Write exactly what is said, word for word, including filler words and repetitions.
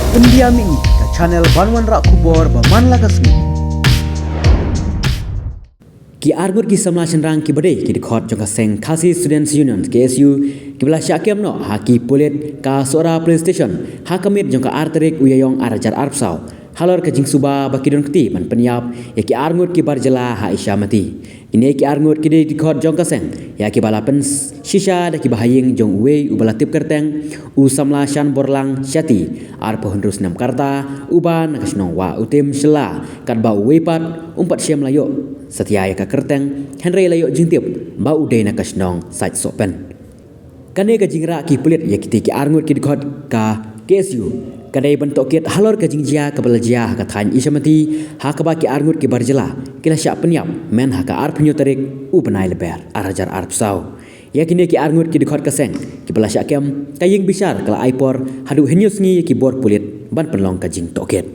Pyndiam ïa ka channel ban wanrah khubor ba man la ka sngi. Ki arngut ki samla shynrang kiba dei ki dkhot jong ka seng Khasi Students Union, K S U, kiba la shah kem noh ha ki pulit ka Sohra Police Station ha ka miet jong ka ar tarik u Ïaïong ar hajar arphew saw, halor ka jingsuba ba ki don kti ban pynïap ïa ki arngut ki bar jylla ha Isha Mati. Kine ki arngut ki dei dkhot jong ka seng ïa kiba la pynshisha da kiba ha ïing jong uwei uba la tip kyrteng u samla Shanborlang Shatty, arphew hynriew snem ka rta, uba na ka shnong Wah Utim Shylla, katba uwei pat um pat shym la ïoh satia ïa ka kyrteng, hynrei la ïoh jingtip ba u dei na ka shnong Saitsohpen. Kane ka jingrah ki pulit ïa kite ki arngut ki dkhot ka K S U ka dei ban tohkit halor ka jingjia kaba la jia ha ka thaiñ Isha Mati, ha kaba ki arngut ki bar jylla ki la shah pynïap mynha ka arphew hynñiew tarik u bnai Lber ar hajar arphew saw. Ïa kine ki arngut ki dkhot ka seng kiba la shah kem, ka ïing bishar ka la ai por haduh hynñiew sngi ïa ki bor pulit ban pynlong ka jingtohkit.